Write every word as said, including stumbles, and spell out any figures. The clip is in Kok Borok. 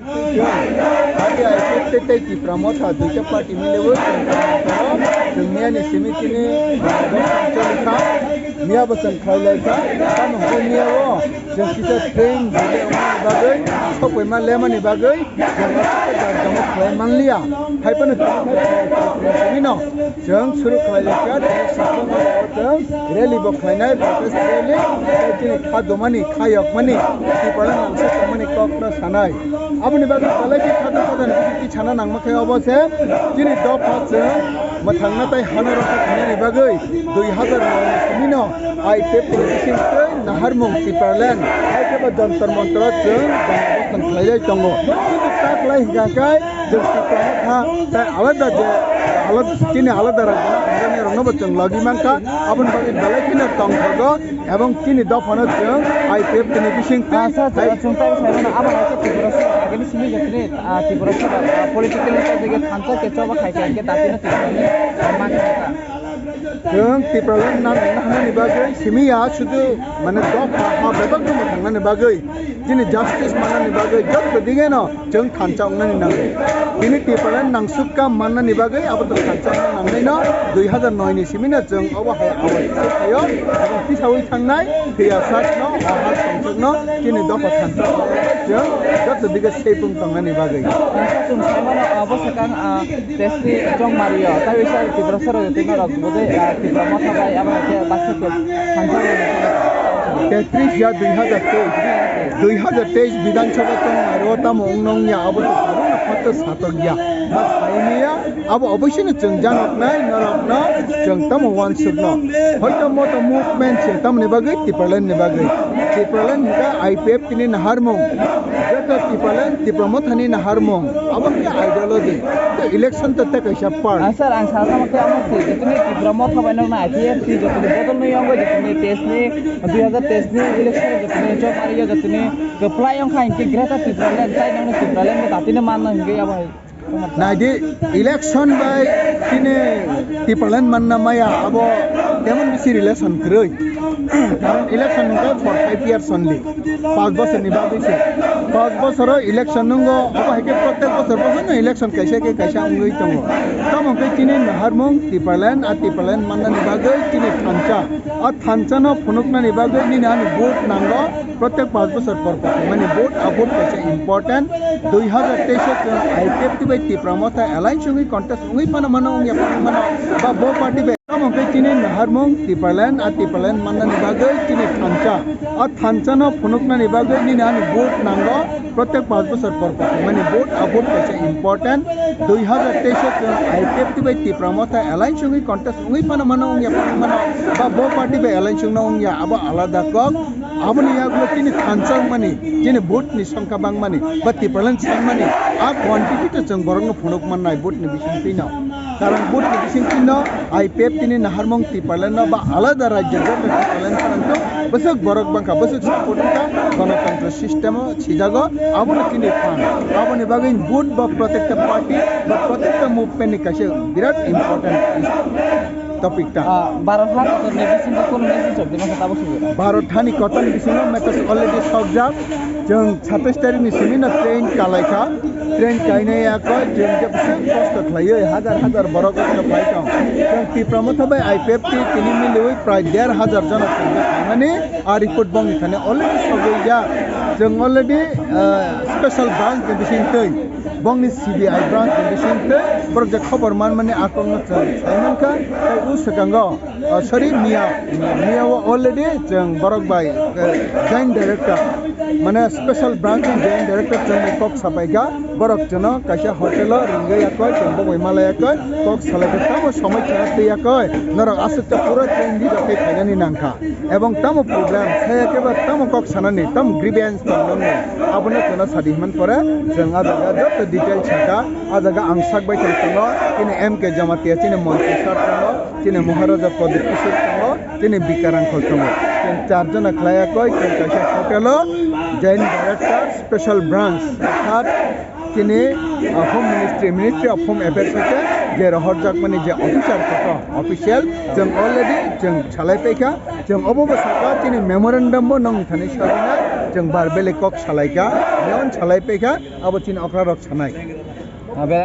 Party I P F T tei Tipra Motha duita party milewi chwng miya ni simi chini, ah, miya bo chwng khlai lai kha. Tamo hwnwi miya o chwng kisa train delay wngmani bagwi, sokphaima lemani bagwi, jagamo khlai manliya. Hai phano chini no chwng suru khlai lai kha, tini satung o chwng rally bo khlainai, protest rally, tei chini kha domani, kha yokmani, Tipraland nangsa tongmani kokno sanai. Aboni bagwi belai khe khato khato ni bisingtwi sana nangma khe obo se chini dopha chwng mwthangna tei hano rokha khainani bagwi dui hazar nai ni simi no I P F T ni bisingtwi naharmung Tipraland hai khe bo Jantar Mantar o chwng gana bosong khlai lai tongo. Kintu ta khlai hwnkha khe chwng Tipra Motha tei alada je alada, chini alada rajyo ni rokno bo chwng logi mankha. Aboni bagwi belai kheno tongthogo. Ebong chini dophano chwng I P F T ni bising twi Asa, hai chwng tei sai mano, abo hai khe Tripura sora agini simi jatni, ah, Tripura sora, ah, political leader jege thansa kecho ba khai khai khe dati no Tripura ni, ah, man kha. Chwng Tipraland nang nang nani bagwi simi ya sudu mane dopha ha bebak no thangnani bagwi chini justice manani bagwi jotto digeno chwng thansa wngnani nango. Bini Tipraland nangsukha mannani bagwi abo to thansa wngna nangnaino dui hazar noi ni simino chwng obo hai awai khaio, abo tisaui thangnai phiya sakno, o ha songchakno chini dopha thansa chwng joto dige seipung tongnani bagwi. Chwng saimano, ah, bwsakang, ah, tesni chongmario, taiwi sa Tiprasa rok twi norok budai, ah, Tipra Motha bai abo hai khe baksa khe thansa tetris ya dui hazar teis, dui hazar teis Bidhan Sabha tongmani o tamo wngno wngya abo to kwbangma phatto satok ya. Ba saimaya abo oboisino chwng janoknai norokno chwng tamo wansukno. Hoito moto movement se tamoni bagwi Tipraland ni bagwi. Tipraland hwnkha I P F T ni naharmung. Joto Tipraland, Tipra Mothani naharmung. Abo hwnkha ideology. To election to tei kaisa part. Ah, sir, ang sana sama khe amo se, jotoni Tipra Motha bai nokna I P F T, jotoni bodol no yongoi, jotoni tesni dui hazar teis ni election, jotoni job ariyo, jotoni kwplai wngkha hinkhe Greater Tipraland, tai nangni Tipraland bo datino manna hinkhe abo hai. Naidi, election bai chini Tipraland manna maya abo temon bisi relation kwrwi. Karon election hwnkhe for five years only. Panch bosorni bagwi se. Panch bosoro election nungo, obo hai khe protek bosor bosorno election kaisa khe kaisa wngwi tongo. Tamo khe chini naharmung Tipraland, a Tipraland mannani bagwi chini thansa. A thansano phunuknani bagwi nini ani vote nango. Protek panch bosor por por mani vote, a vote kaisa important. Dui hazar teis o chwng I P F T bai Tipra Motha alliance wngwi contest wngwi phano mano wngya phano mano ba bo party bai. Tamo khe chini naharmung Tipraland, a Tipraland mannani bagwi chini thansa. A thansano phunuknani bagwi nini ani vote nango. Protek panch bosor por por mani vote, a vote kaisa important. Dui hazar teis o chwng I P F T bai Tipra Motha alliance wngwi contest wngwi phano mano wngya phano mano ba bo party bai alliance wngno wngya abo alada kok. Aboni yagulo chini thansa wngmani, chini vote ni songkha bangmani ba Tipraland sangmani a quantity to chwng borokno phunuk mannai vote ni bisingtwino. Karon vote ni bisingtwino I P F T ni naharmung Tipraland no ba alada rajyo joto Tipraland phanangtong bwswk borok bangkha, bwswk support wngkha, ganatantro system o sijago, abono chini phan. Aboni bagwi vote ba protected party ba protected movement ni kaisa birat important topic ta. Ah, Bharat ha kotor ni bisingo kono message rok di masa tabuk sugwi. Bharat hani kotor ni bisingo message already sokjak. Chwng satais tarik ni simi no train kalai kha. Train kainai yakoi chwng je bwswk kosto khlaiwi hajar hajar borok kosto khlai tong. Chwng Tipra Motha bai I P F T tini miliwi prai der hajar jona chwng je khaimani a report bongni thani already sogwi ya. Chwng already, ah, special branch ni bisingtwi, bongni C B I branch ni bisingtwi borok je khobor manmani a kokno chwng sai mankha. Tei o swkango, ah, sorry, miya, miya o already chwng borok bai, eh, joint director, mane special branch ni joint director chwngni kok sapaikha. Borok chwngno kaisa hotel o ringwi yakoi, chwng bogwi malai yakoi, kok salaikha, tamo somoi chwngno twi yakoi, norok aswk ta pura train reserve khe khainani nangkha. Ebong tamo problem, saya khe ba tamo kok sanani, tamo grievance tong nangni, abono chwngno sadi hwnman pore, chwng a jaga joto detail sakha, a jaga ang sak bai tong tongo, chini M K Jamatia, chini montri sir tongo, chini Maharaja Pradyut Kishore tongo, chini Bika Rangkhol tongo. Chwng char jona khlai yakoi, chwng kaisa hotel o, joint director, special branch, orthat, chini, ah, Home Ministry, Ministry of Home Affairs hoite je rohorjakmani je officer kotor, official, chwng already chwng salai paikha, chwng obo bo sakha chini memorandum bo nongni thani sajinai, Chwng bar belai kok salaikha, yon salai paikha, abo chini okra rok sanai.